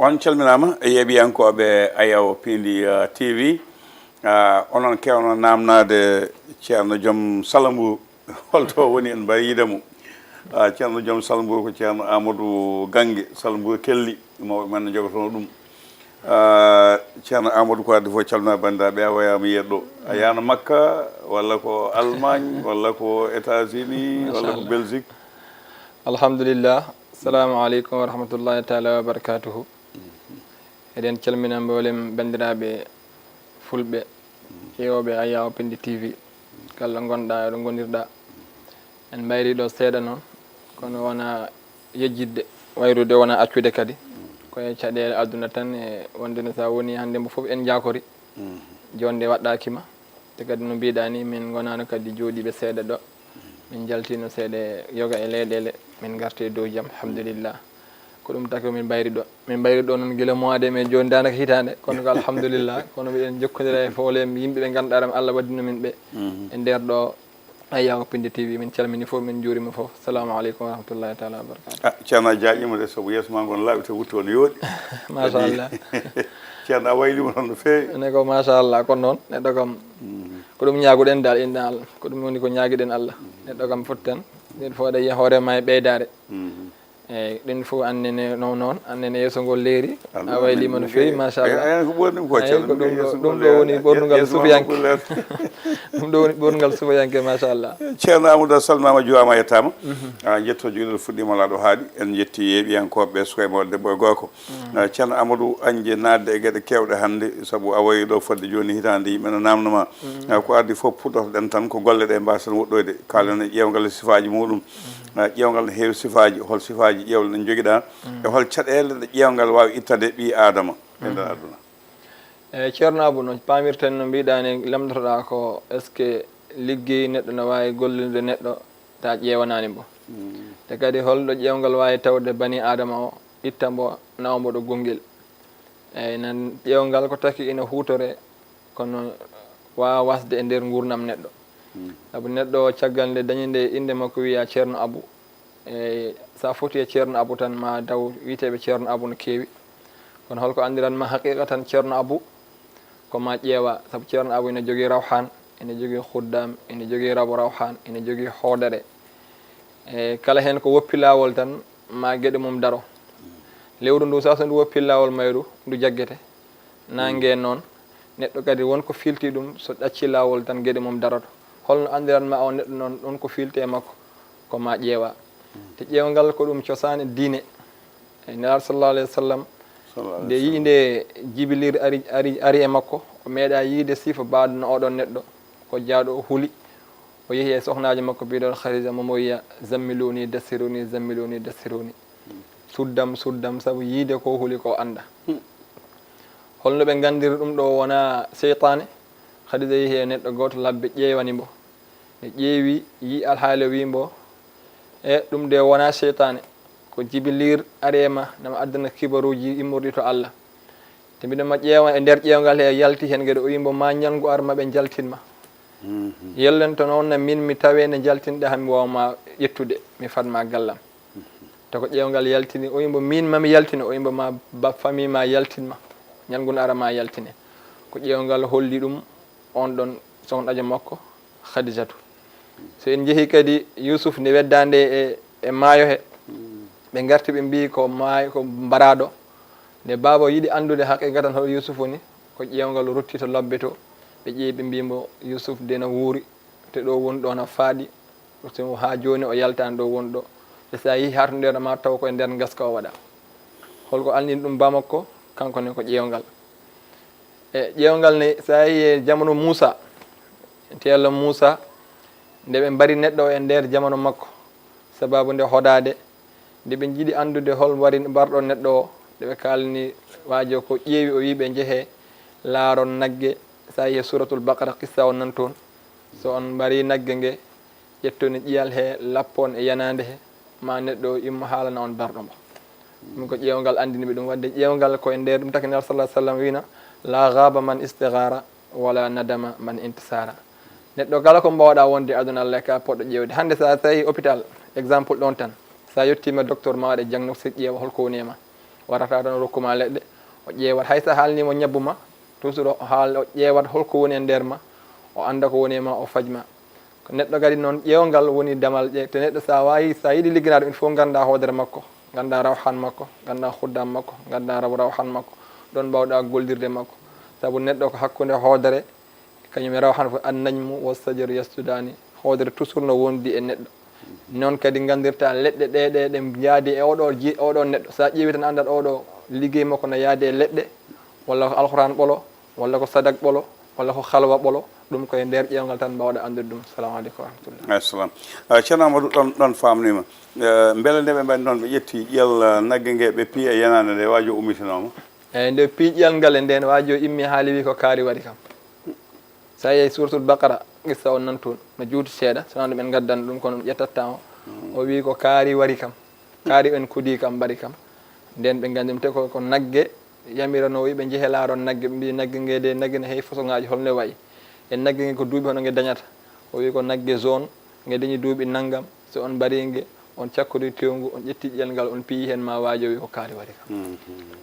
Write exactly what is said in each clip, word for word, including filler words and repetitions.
On calminaama e yeeɓiyankooɓe Ayaw Pindi, uh, T V. Uh, onon kewno naamnaade Ceerno Joom Salambu, holto woni, en mbayiida mo. Uh, Ceerno Joom Salambu ko Ceerno Amadou Gange, Salambu Kelli, mawɓe men ne njogotoo ɗum. Uh, Ceerno Amadou, ko addi fof calminaa banndiraaɓe, a wayaama yeeɗo. A yaano Makka, walla ko Allemagne, walla ko États-Unis, walla ko Belgique? Alhamdulillah. Assalamu aleykum wa rahmatullahi taala wa barakatuhu. Eɗen calmina mboolem banndiraaɓe fulɓe ƴeewooɓe Ayaw Pindi T V, kala ngonɗa e ɗo ngonirɗa. En mbayri ɗo seeɗa noon, kono wona yejjitde, wayrude wona accude kadi. Ko e caɗeele aduna tan, e wonde ne sa woni hannde mo fof en njaakori. Joonde waɗɗaaki ma. Te kadi no mbiɗa ni, min ngonaano kadi jooɗiiɓe seeɗa ɗo. Min njaltino seeɗa yoga e leyɗeele, min ngarti e dow jam, alhamdulillah. Ko ɗum taki min mbayri ɗo. Min mbayri ɗo noon gila mois de mai, jooni daanaka hitaande, kono ko alhamdulillah. Kono miɗen jokkondira e foole yimɓe ɓe ngannduɗaa ram Allah waddino min ɓe. E nder ɗo Ayaw Pindi T V, min calmini fof, min njuurima fof. Salamu aleykum wa rahmatullahi taala wa barakatuh. Ah, Ceerno, a jaaƴiima de, sabu yeeso ma ngon laaɓi te wutte on yooɗi. Machallah. Ceerno, a waylima toon no feewi. Ne ko machallah, ko noon, neɗɗo kam, ko ɗum ñaaguɗen dal, inna Allah, ko ɗum woni ko ñaagiɗen Allah. Neɗɗo kam fotten, ɗin fof ɗe yiya hoore ma e ɓeydaare. Eyyi, ɗin fof annene no noon, annene yeeso ngol leeri, a waylima no feewi, machallah. Eyyi, ko ɓurɗum ko, Ceerno, ko ɗum ɗo, ɗum ɗo woni ɓornugal sufiyanke. Ɗum ɗo woni ɓornugal sufiyanke, machallah. Ceerno Amadou, a salminaama, a juuraama, a yettaama. A, njetto jogiɗo fuɗɗiima laaɗo haaɗi, en njetti yeeɓiyankooɓe, suka e mawɗo, debbo e gorko. Ah, Ceerno Amadou, añde naatde e geɗe keewɗe hannde, sabu a wayi ɗo fodde jooni hitaande, yimɓe no naamno ma. Ah, ko addi fof, puɗɗotoɗen tan ko golle ɗe mbaasen woɗɗoyde. Kaalen e ƴeewngal e sifaaji muɗum. Ah, ƴeewngal ne heewi sifaaji, hol sifaaji ƴeewle ɗe njogiɗa? E hol caɗeele ɗe ƴeewngal waawi ittade ɓii Aadama e nder aduna? Eyyi, Ceerno Abu, no paamirten, no mbiɗa ni, lamndotoɗa ko, est-ce que liggeey neɗɗo no waawi gollirde neɗɗo ta ƴeewanaani mbo? Te kadi holɗo ƴeewngal waawi tawde bani Aadama o, itta mbo, nawa mbo ɗo gonngel? Eyyi, nan ƴeewngal ko taki ina huutore, kono waawa wasde e nder nguurndam neɗɗo. Sabu neɗɗo o, caggal nde dañi nde innde makko wiya Ceerno Abu, eyyi, sa foti e Ceerno Abu tan, ma daw, wiyeteeɓe Ceerno Abu no keewi. Kono holko anndiranma haqiqatan Ceerno Abu? Ko ma ƴeewa, sabu Ceerno Abu ina jogii rawhan, ina jogii khuddam, ina jogii rabo rawhan, ina jogii hoodere. E kala heen ko woppi laawol tan, ma geɗe mum daro. Lewru ndu, sa so ndu woppi laawol mayru, ndu jaggete. Naange noon, neɗɗo kadi won ko filti ɗum, so ɗacci laawol tan geɗe mum daroto. Holno anndiranma on neɗɗo noon, ɗum ko filti e makko, ko ma ƴeewa. Te ƴeewngal ko ɗum cosaan e diine. E Nelaaɗo sallallahu alayhi wa sallam, nde yiyi nde Jibilir ari, ari, ari e makko, o meeɗa yiide sifa baɗno oɗon neɗɗo, ko jaaɗo o huli. O yehi e sohnaajo makko biyeteeɗo Khadija, mo mo wiya, "Zammiluni, dassiruni, zammiluni, dassiruni." Suddam, suddam, sabu yiide ko huli ko annda. Holno ɓe nganndiri ɗum ɗo wona seytaane? Khadija yehi e neɗɗo gooto labbe, ƴeewani mbo. Nde ƴeewi, yi alhaali, o wi mbo, e ɗum de wona seytaane, ko Jibilir ari e ma, nama addana kibaruuji immorɗi to Allah. Te mbiɗa ma ƴeewa e nder ƴeewngal he, yalti heen geɗe, o wi mbo, ma ñalngu ar ma ɓe njaltin ma. Yellento noon na min mi tawe ne njaltinɗa, hami waawa ma ƴettude, mi fad ma gallam. Te ko ƴeewngal yaltini, o wi mbo, min ma mi yaltino, o wi mbo, ma ba famille ma yaltin ma, ñalngu no ara ma yaltine. Ko ƴeewngal holli ɗum on ɗon sohnajo makko, Khadijatu. So en njehii kadi Yusuf nde weddaande e, e maayo he, ɓe ngarti ɓe mbiyi ko maayo, ko mbaraaɗo. Nde baaba o yiɗi anndude haqiqatan hol Yusuf woni, ko ƴeewngal o rutti to labbe to, ɓe ƴeewi ɓe mbiyi mbo Yusuf de na wuuri, te ɗo woni ɗo na faaɗi, so haa jooni o yaltaani ɗo woni ɗo. Te so a yehi haa to nder ma taw ko e nder ngaska o waɗa. Holko anndini ɗum ba makko? Kanko ne ko ƴeewngal. E ƴeewngal ne, so a yehi e jamanu Muusa, te Yalla Muusa, nde ɓe mbari neɗɗo o e nder jamanu makko, sababu nde hodaade, nde ɓe njiɗi anndude hol mbari, mbarɗo neɗɗo o, nde ɓe kaalni waajo ko ƴeewi, o wi ɓe njehee laaron nagge. So a yehi Suuratul Baqara, qissa on nan toon. So on mbari nagge nge, ƴettoni ƴiyal he, lappon e yanaande he, ma neɗɗo o immo haalana on mbarɗo mo. Ɗum ko ƴeewngal anndini ɓe ɗum. Wadde ƴeewngal ko e nder ɗum taki Nelaaɗo sallallahu alayhi wa sallam wino, "La ghaaba man istaghara, wala nadama man intasara." Neɗɗo kala ko mbawɗa wonde aduna, Allah ka poɗɗo ƴeewde. Hannde sa tawi hôpital, exemple ɗon tan, sa yettima docteur ma waɗa diagnostic, ƴeewa holko woni e ma. Warata tan o rokkuma leɗɗe, o ƴeewat, hay so a haalniimo ñabbu ma, toujours o haal, o ƴeewat holko woni e nder ma, o annda ko woni e ma, o faj ma. Ko neɗɗo kadi noon, ƴeewngal woni damal ƴe-, te neɗɗo so a waawi, so a yiɗi ligganaade ɗum, il faut ngannda hoodere makko, ngannda rawhan makko, ngannda huddam makko, ngannda raw-, rawhan makko, ɗoon mbaawɗa gollirde makko. Sabu neɗɗo ko hakkunde hoodere, kañum e rawhan fof, an najmu wa sajaru yasjudaani, hoodere toujours no wondi e neɗɗo. Noon kadi nganndirta leɗɗe ɗe, ɗe, ɗe njaadi e oɗo ji-, oɗo neɗɗo. So a ƴeewi tan anndat oɗo liggey makko no yaadi e leɗɗe, walla ko alquran ɓolo, walla ko sadak ɓolo, walla ko halwa ɓolo, ɗum ko e nder ƴeewngal tan mbaawɗa anndude ɗum. Salamu aleykum wa rahmatullah. Assalam. Ah, Ceerno Amadou, ɗon, ɗon faamniima. Eh, mbele nde ɓe mbaɗi noon, ɓe ƴetti ƴiyal, ah, nagge nge, ɓe piyi e yenaande nde, waajo ummitinooma? Eeyi, nde piyi ƴiyal ngal e ndeen, waajo immi haali wi ko kaari wari kam. So a yehi Suuratul Baqara, qissa on nan toon, no juuti seeɗa, so wonaa ɗum en ngaddan ɗum, kono ɗum ƴettatta o. O wi ko kaari wari kam. Kaari en kudi kam, mbari kam. Nden ɓe nganndi ɗum, te ko, ko nagge yamiranoo, wi ɓe njehe laaron nagge, ɓe mbi nagge nge de, nagge ne heewi façon ngaaji, holno wayi? E nagge nge ko duuɓi hono nge dañata? O wi ko nagge zone, nge dañi duuɓi nanngam, so on mbari nge, on cakkodi tewngu, on ƴetti ƴiyal ngal, on piyi heen, ma waajo wi ko kaari wari kam. Mhm.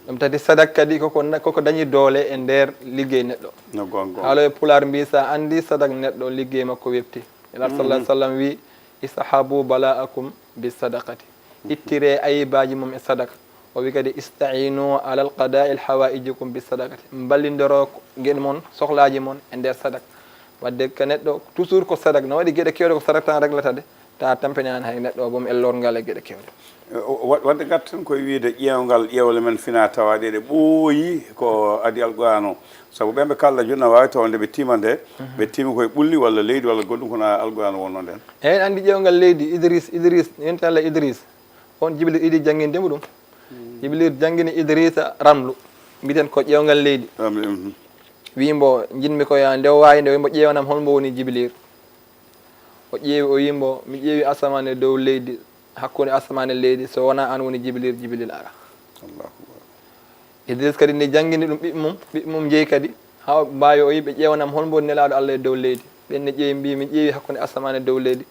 Ɗum tati sadak kadi koko na-, koko dañi doole e nder liggey neɗɗo. No goonga. Haaloɓe Pulaar mbi, so a anndi sadak neɗɗo, liggey makko webti. Nelaaɗo sallallahu alaihi wasallam wi, "Ishabu bala'akum bi sadaqati." Ittire ayibaaji mum e sadaka. O wi kadi, "Ista'inu ala qada'i hawaijikum bi sadaqati." Mballindoro geɗe mon, sohlaaji mon e nder sadaka. Wadde ka neɗɗo, toujours ko sadaka. No waɗi geɗe keewɗe ko sadaka tan reglata de. Ta tampinaani hay neɗɗo o boom e lorngal e geɗe keewɗe. Wa-, wadde ngarten koye wiyde ƴeewngal ƴeewle men fina tawaaɗe ɗe ɓooyi ko adi Alquraan o. Sabu ɓen ɓe kaalɗa jooni na waawi tawa nde ɓe tiima nde, ɓe tiima koye ɓulli walla leydi walla goɗɗum, kono Alquraan o wonno nden. Eeyi, anndi ƴeewngal leydi, Idris, Idris, yonti Allah Idris. On Jibril idi jannginde mo ɗum. Jibril janngini Idrisa ramlu. Mbiɗen ko ƴeewngal leydi. Ramlu, mhm. Wii mbo, "Njiɗmi ko ya nde o waawi nde, o wii mbo, ƴeewanam hol mbo woni Jibril." O ƴeewi, o wii mbo, "Mi ƴeewi asamaan e dow leydi, hakkunde asamaan e leydi, so wonaa aan woni Jibril, Jibril ara." Allahu Akbar. Idris kadi ne janngini ɗum ɓiɓɓe mum, ɓiɓɓe mum njehi kadi, haa mbaawi o yii ɓe ƴeewanam hol mbo woni Nelaaɗo Allah e dow leydi. Ɓen ne ƴeewi mbii, "Min ƴeewi hakkunde asamaan e dow leydi.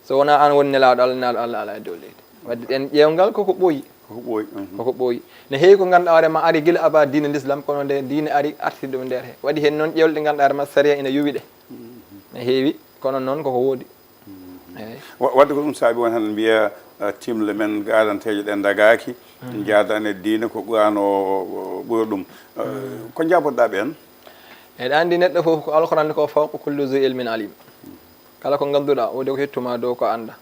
So wonaa aan woni Nelaaɗo Allah, Nelaaɗo Allah alaa e dow leydi." Wadde ɗen ƴeewngal koko ɓooyi. Koko ɓooyi, mhm. Koko ɓooyi. Ne heewi ko ngannduɗaa hoore ma ari gila abaa diine l'islam, kono nde diine ari arti ɗum nder he. Waɗi heen noon ƴeewle ɗe ngannduɗaa hoore ma sariya ina yuwi ɗe. Mhm. Ne heewi, kono noon koko woodi. Mhm. Eeyi. Wa-, wadde ko ɗum saabi won hannde mbiya, eh, timle men garanteeje ɗen ndagaaki, mhm, njaadani e diine ko Qur'aan o, o ɓuri ɗum. Eh, mhm, ko njaabotoɗaa ɓeen? Eɗa anndi neɗɗo fof ko Alquraan ko fawqa kulli zi ilmin alim. Kala ko ngannduɗaa, woodi ko hettu ma dow ko annda.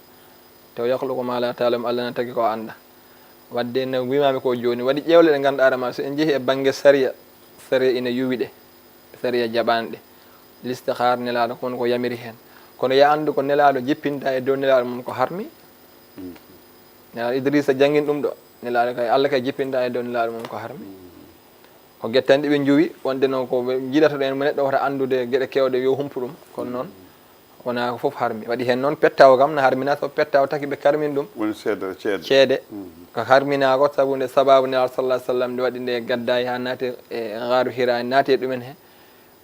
Te o yakhluqu ma la ta'lam, Allah na tagi ko annda. Wadde no wiimaami ko jooni, waɗi ƴeewle ɗe ngannduɗaa hoore ma, so en njehi e bannge sariya, sariya ina yuwi ɗe, sariya jaɓaani ɗe. Listixaar Nelaaɗo ko woni ko yamiri heen. Kono ya anndu ko Nelaaɗo jippinta e dow Nelaaɗo mum ko harmi. Mm. Nelaaɗo Idrisa janngin ɗum ɗo. Nelaaɗo kay, Allah kay jippinta e dow Nelaaɗo mum ko harmi. Mm. Ko geɗe tan ɗe ɓe njowi, wonde noon ko ɓe njiɗata ɗo en, mo neɗɗo wota anndude geɗe keewɗe yo humpu ɗum, kono noon wonaa ko fof harmi. Waɗi heen noon pettaawo kam na harmina, so pettaawo taki ɓe karmin ɗum. Woni seede, ceede. Ceede. Mhm. Ko harmina ko sabu nde sababu Nelaaɗo sallallahu alaihi wasallam nde waɗi nde gaddaay haa naati e gaaru Hira, naati e ɗumen he.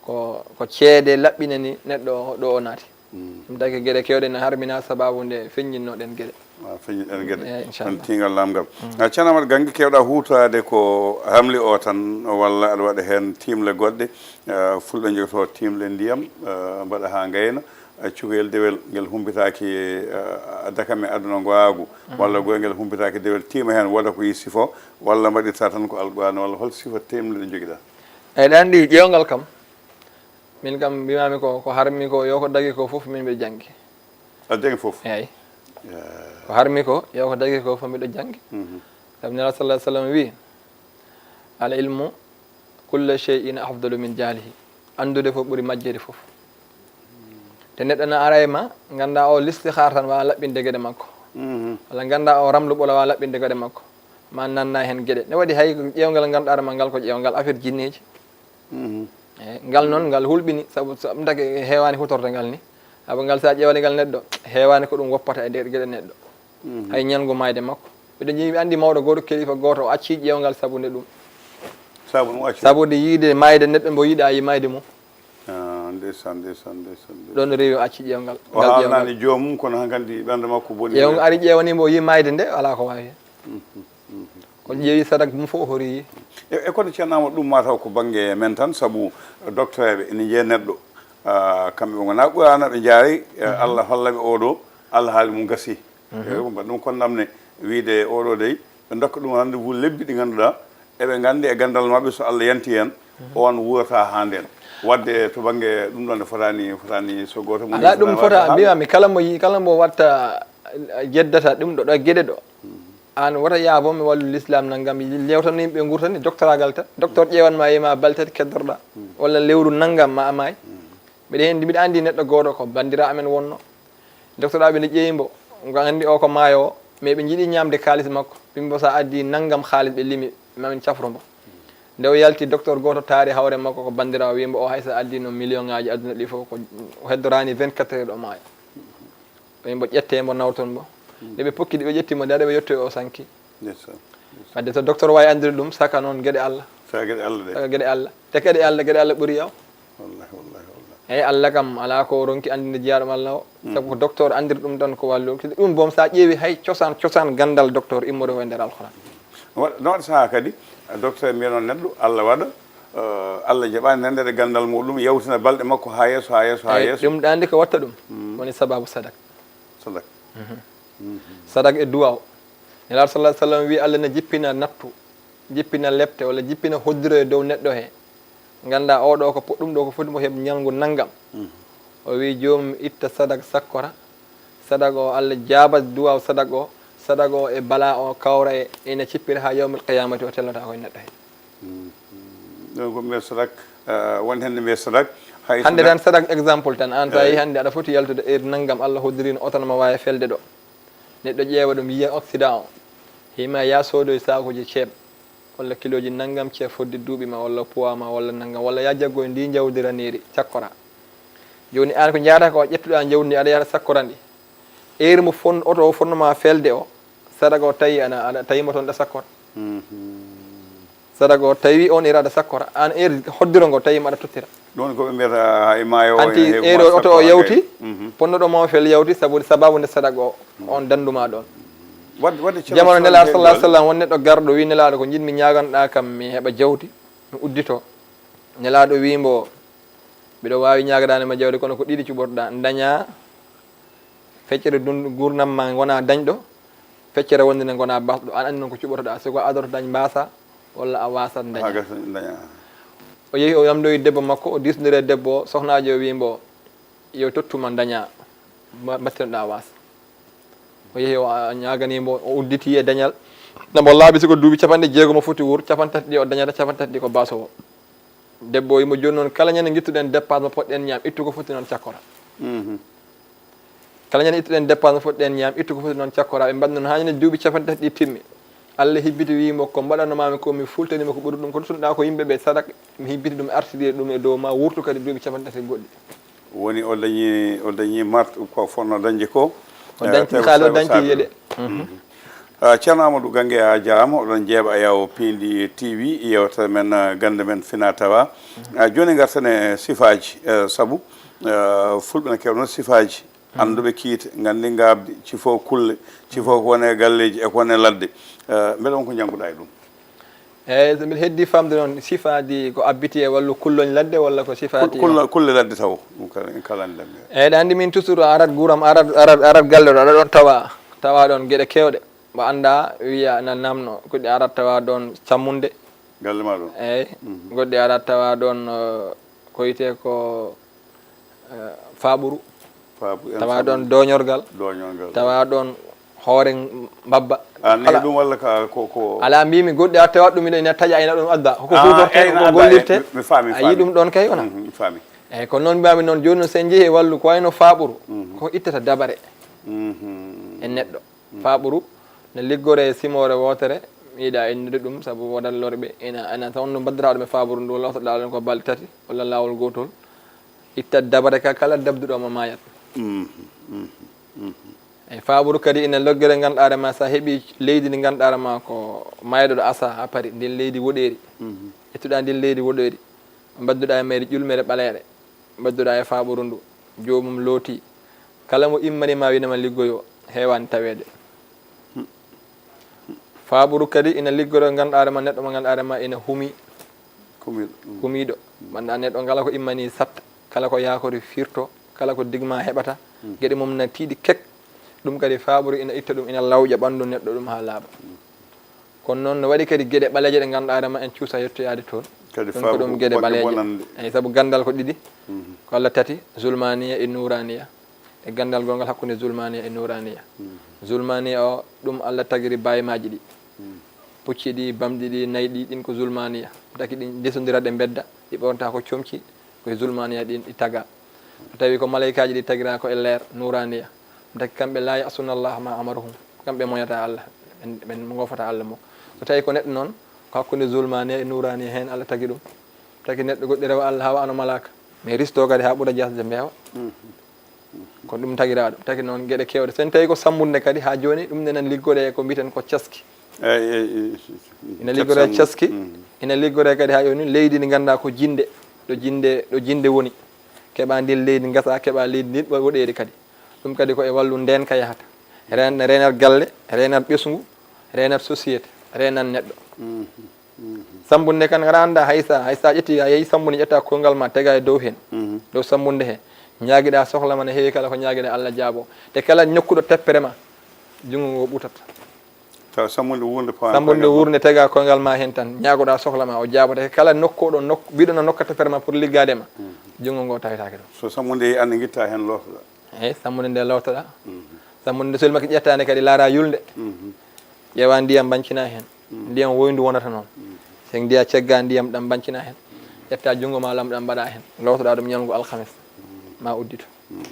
Ko, ko ceede laɓɓinani neɗɗo o ɗo o naati. Mm. Ɗum taki geɗe keewɗe na harmina sababu nde feññinnoɗen geɗe. Ah, feññinnoɗen geɗe. Eeyi, inchallah. Tan tingal lamgal. Mm. Ah, Ceerno Amadou, gannge keewɗaa huutoraade ko hamli o tan, walla aɗa waɗa heen timle goɗɗe, ah, fulɓe njogoto timle ndiyam, ah, mbaɗa haa ngayna, ah, cukalel dewel ngel humpitaaki, ah, dakam e aduna ngoogu, mm, walla goy ngel humpitaaki dewel tiima heen, wota ko yi sifo, walla mbaɗirta tan ko Alquraan, walla hol sifo timle ɗe njogiɗaa? Eeyi, ɗa anndi ƴeewngal kam, min kam, mbimaami ko, ko harmi ko, yo ko dagi ko fof, min mbiɗa janngi. A janngi fof? Eeyi. Ya. Ko harmi ko, yo ko dagi ko fof, mbiɗa janngi. Mhm. Sabu Nelaaɗo sallallahu alaihi wasallam wi, "Al ilmu kulla shay'in afdalu min jahlihi." Anndude fof ɓuri majjere fof. Te neɗɗo na ara e ma, ngannda o listixaar tan waawa laɓɓinde geɗe makko. Mhm. Walla ngannda o ramlu ɓolo waawa laɓɓinde geɗe makko. Ma nanna heen geɗe. Ne waɗi hay ƴeewngal ngannduɗaa ma ngal ko ƴeewngal affaire jinneeji. Mhm. Eeyi, ngal noon, ngal hulɓini, sabu, sabu ndeke heewaani huutorto ngal ni. Sabu ngal, so a ƴeewani ngal neɗɗo, heewaani ko ɗum woppata e nder geɗe neɗɗo. Mhm. Hay ñalngu maayde makko. Mbiɗo jii, mi anndi mawɗo gooto, kelifa gooto, o acci ƴeewngal sabu nde ɗum. Sabu ɗum acci? Sabu nde yiide maayde neɗɗo mbo yiɗaa yi maayde mum. Ah, ndeysaan, ndeysaan, ndeysaan, ndeysaan. Ɗoon rewi o acci ƴeewngal. O ngal ƴeewngal. O haalnaani joomum, kono hankadi ɓernde makko boni. Ƴeewngal ari ƴeewani mbo, o yi maayde nde, alaa ko waawi heen. Mhm, mhm. O ƴeewi sadak mum fof o hori. E, e kono ceerno Amadou, ɗum mataw ko bannge men tan, sabu docteur ɓe ene jeeya neɗɗo, ah, kamɓe ɓe ngonaa Qur'aana ɓe njaari, eh, Allah holla ɓe oɗo, Allah haali mum gasi. Eyi, ko mbaɗa ɗum kon namne, wiide oɗo dey, ɓe ndokka ɗum rendez-vous lebbi ɗi ngannduɗaa, eɓe nganndi e ganndal maɓɓe so Allah yanti heen, on wuurata haa ndeen. Waɗde to bannge ɗum ɗon ne fotaani, fotaani so gooto mum Alaa, ɗum fota, mbiyami kala mo yi-, kala mo watta, eh, jeddata ɗum ɗo, ɗo geɗe ɗo. Aan wota yaabo mi wallu l'islam nanngam, lewtan yimɓe ngurtani, doctoragal tan. Docteur ƴeewan ma, yima balɗe tati keddorɗa, walla lewru nanngam ma a maay. Mbiɗa heen, mbiɗa anndi neɗɗo gooto ko banndiraawo amen wonno. Docteur aɓe nde ƴeewi mbo, ngo anndi o ko maayo o, mais ɓe njiɗi ñaamde kaalis makko. Ɓe mbo sa addi nanngam kaalis ɓe limi, mamin cafro mbo. Nde o yalti, docteur gooto taari hawre makko ko banndiraawo, wi mbo o hay sa addi no million ngaaji aduna ɗi fof, ko o heddoraani vingt-quatre heures o maaya. Ɓe mbo ƴette mbo nawton mbo. Nde ɓe pokki ɗi, ɓe ƴetti mo, nde ɓe yetti o sanki. Ndeysaan. Wadde so docteur waawi anndude ɗum, saka noon geɗe Allah. Saka geɗe Allah ɗe. Saka geɗe Allah. Te geɗe Allah, geɗe Allah ɓuri yaw. Wallahi, wallahi, wallahi. Eyi, Allah kam alaa ko ronki anndinde jiyaaɗo Allah o. Sabu ko docteur anndir ɗum tan ko wallu. Ɗum boom sa ƴeewi hay cosaan, cosaan ganndal docteur immorde ko e nder Alquran. Wa-, no waɗa sahaa kadi, docteur mbiya noon neɗɗo, Allah waɗa, eh, Allah jaɓaani nanndere ganndal muɗum, yawtina balɗe makko haa yeeso, haa yeeso, haa Eyi, yeeso. Ɗum ɗa anndi ko watta ɗum. Woni sababu sadak. Sadak. Sadak e duwaaw. Nelaaɗo sallallahu alaihi wasallam wi Allah ne jippina nattu, jippina lepte, walla jippina hoddiro e dow neɗɗo he. Ngannda oɗo ko po-, ɗum ɗo ko foti mo heɓ ñalngu nanngam. O wi joomum itta sadak sakkora, sadak o Allah jaaba duwaaw sadak o, sadak o e bala o kawra e ina cippira haa yawmal qiyamati o tellata koye neɗɗo he. Ɗum ko mbiya sadak, eh, won heen mbiya sadak. Hay Hannde sadak tan sadak exemple tan, aan sa Eyi. Yehi hannde aɗa foti yaltude heure nanngam Allah hoddirino oto no ma waawi felde ɗo. Neɗɗo ƴeewa ɗum yiya accident o. Hima ya soodoy saakuji ceeb, walla kilooji nanngam ceeb fodde duuɓi ma, walla poids ma, walla nanngam, walla ya jaggoy ndi njawdi raniiri, cakkora. Jooni aan ko njaata ko ƴettuɗa njawdi ndi aɗa yaha sakkoran ɗi. Heure mo fon-, oto o fonnoma felde o, sadak o tawi ana, ana tawi mo toon ɗa sakkora. Sadak o tawi on heure aɗa sakkora, aan heure hoddiro ngo tawi mo aɗa tottira. Ɗum woni ko ɓe mbiyata hay maayo o Anti ene heewi heure mo oto o sakko yawti, hannde. Ponnoɗo mo fel yawti sabu sababu nde sadak o, on danduma ɗon. Wadde, wadde Ceerno Jamano Nelaaɗo sallallahu alaihi wasallam won neɗɗo garɗo wi Nelaaɗo ko njiɗmi ñaaganoɗa kam mi heɓa jawdi, mi uddito. Nelaaɗo wi mbo, mbiɗo waawi ñaaganaade ma jawdi kono ko ɗiɗi cuɓotoɗa, daña feccere dun-, gurnam ma ngona dañɗo, feccere wonde ne ngona basɗo. An anndi noon ko cuɓotoɗa, si ko a adoto dañ mbasa, walla a wasat daña. Haa gasa daña. O yehi o yamdoyi debbo makko, o disnodiri e debbo o, sohnaajo o wi mbo, yo tottuma daña, mba-, mbattinoɗa was. O yehi o a-, ñaagani mbo, o udditi e dañal. Nde mbo laabi siko duuɓi capanɗe jeegom o foti wuur, capantati ɗi o dañata, capantati ɗi ko basowo. Debbo o wimo jooni noon kala ñande ngittuɗen dépense mo poɗɗen ñaam, ittu ko foti noon cakkora. Kala ñande ittuɗen dépense mo poɗɗen ñaam, ittu ko foti noon cakkora. Ɓe mbaɗi noon haa ñande duuɓi capanɗe tati ɗi timmi. Allah hibbiti wimo ko mbaɗanoma mi ko mi fultani mo ko ɓuri ɗum. Ko tottunoɗa ko yimɓe ɓe sadak, mi hibbiti ɗum artiri ɗum e dow ma, wurtu kadi duuɓi capanɗe tati goɗɗi. Woni o dañi, o dañi mart ko fonno dañde ko. O dañti, eh, misal o dañti yeɗe. Ah, Ceerno Amadou Gange, a jaaraama, oɗon jeeɓa e yawo Piindi T V, yewtere men, ah, gannde men fina tawa. Ah, jooni ngarten e sifaaji, eh, sabu, eh, fulɓe ne keewno sifaaji. Annduɓe kiite, nganndi ngaabdi, cifo kulle, cifo ko woni e galleeji e ko woni e ladde. Eh, mbeɗa won ko njannguɗa e ɗum? Eeyi, so mbiɗa heddi famde noon, sifaaji ko abbiti e wallu kulloñ ladde walla ko sifaaji Kul-, kullo-, kulle ladde taw, ɗum kala, en kala anndi ɗam. Eeyi, ɗa anndi min toujours a arat guuram, arat, arat, arat galle ɗo, aɗa ɗon tawa, tawa ɗon geɗe keewɗe. Mo annda wiya na namno, goɗɗi arat tawa ɗon cammunde. Galle ma ɗon? Eeyi, goɗɗi arat tawa ɗon, eh, ko wiyetee ko, eh, faaɓuru. Faaɓu-, en tawa ɗon dooñorgal. Dooñorgal. Tawa ɗon hoore mbabba. A nani ɗum walla ka, ko, ko alaa, mbimi goɗɗi a tawat ɗum ina, ina taƴa, ina ɗum adda. Ko, ko huutortee, eyi, ko gollirtee. Mi, mi faami, a yii faami. Ɗum ɗon kay wona. Mhm, mi faami. Eyi, ko noon mbiyami noon, jooni noon, so en njehii e wallu ko wayno faaɓuru, ko ittata dabare e neɗɗo. Faaɓuru ne liggoree e simoore wootere, mi yiɗa innude ɗum, sabu wodat lorɓe, ina, ina taw no mbaddata ɗum e faaɓuru ndu, lootoɗaa ɗum ko balɗe tati, walla laawol gootol. Ittat dabare ka kala dabduɗo ma maayat. Mhm, mhm, mhm. Eyi, faaɓuru kadi ina loggere ngannduɗaa ma, so a heɓii leydi ndi ngannduɗaa ma ko maayɗo ɗo asa haa paari, ndin leydi woɗeeri. Mhm. Ƴettuɗaa ndin leydi woɗeeri, mbadduɗaa e mayri ƴulmere ɓaleere, mbadduɗaa e faaɓuru ndu, joomum looti. Kala mo immani ma, winama liggoyo, heewaani taweede. Faaɓuru kadi ina liggoroo ngannduɗaa hoore ma, neɗɗo mo ngannduɗaa hoore ma ina humi, Kumiiɗo. Mm. Kumiiɗo. Ngannduɗaa neɗɗo kala ko immanii satta, kala ko yaakori firto, kala ko digma heɓata, mm, geɗe mum na tiiɗi kek. Ɗum kadi faaɓuru ina itta ɗum, ina lawƴa ɓanndu neɗɗo ɗum haa laaɓa. Mm. Kono noon no waɗi kadi geɗe ɓaleeje ɗe ngannduɗaa hoore ma en cuusa yettoyaade toon. Kadi ɗum ko faaɓuru ɗum ko geɗe bonɗe ɓaleeje bonannde. Eyi, sabu ganndal ko ɗiɗi. Mhm. Ko Allah tati, zulmaniya e nuraniya. E ganndal gonngal hakkunde zulmaniya e nuraniya. Mhm. Zulmaniya o, ɗum Allah tagiri baymaaji ɗi. Mhm. Pucci ɗi, bamɗi ɗi, nayi ɗi, ɗin ko zulmaniya. Taki ɗin ndesondira ɗe mbedda, ɗi ɓoornata ko comci, ko e zulmaniya ɗin ɗi taga. So tawi ko malaykaaji ɗi tagira ko e leer, nuraniya. Taki kamɓe la ya'suna Allah ma amarahum. Kamɓe moyata Allah, ɓen, ɓen ngofata Allah mo. So tawi ko neɗɗo noon, ko hakkunde zulmaniya e nuraniya heen Allah tagi ɗum. Taki neɗɗo goɗɗi rewa Allah haa wano malaaka. Mais risto kadi haa ɓura jasde mbeewa. Mhm. Ko ɗum tagiraa ɗum. Taki noon geɗe keewɗe. Sen tawi ko sammbunde kadi haa jooni, ɗum ne nan liggoree e ko mbiten ko caski. Eyi, eyi, eyi, eyi. Ina liggoree caski. Mhm. Ina liggoree kadi haa jooni leydi ndi ngannduɗaa ko jinnde, ɗo jinnde, ɗo jinnde woni. Keɓa ndin leydi ngasa, keɓa leydi ndin wo-, woɗeeri kadi. Ɗum kadi ko e wallu ndeenka yahata. Reen-, reenat galle, reenat ɓesngu, reenat société, reenat neɗɗo. Mhm. Mhm. Sammbunde kan aɗa annda hay sa, hay sa ƴetti, a yehi sammbunde ƴetta koyngal ma tega e dow heen. Mhm. Dow sammbunde he. Ñaagiɗa sohla ma ne heewi kala ko ñaagiɗa Allah jaabo. Te kala nokkuɗo teppere ma, junngo ngo ɓutata. Taw sammbunde wuurnde pawa Sammbunde wuurnde tega koyngal ma heen tan. Ñaagoɗa sohla ma o jaabo. Te kala nokkuɗo nok-, biɗo no nokka teppere ma pour liggaade ma. Mhm. Junngo ngo tawetaake ɗum. So sammbunde yehi an ngitta heen lootoɗa. Eyi, sammbunde nde lootoɗa. Mhm. Sammbunde nde so yulmake ƴettaande kadi laara yulnde. Mhm. Ƴeewa ndiyam mbancina heen. Mhm. Ndiyam woyndu wonata noon. Mhm. Sen ndiya cegga ndiyam ɗam mbancina heen. Ƴetta junngo ma lam ɗam mbaɗa heen. Lootoɗa ɗum ñalngu alhames. Mhm. Ma uddito. Mhm.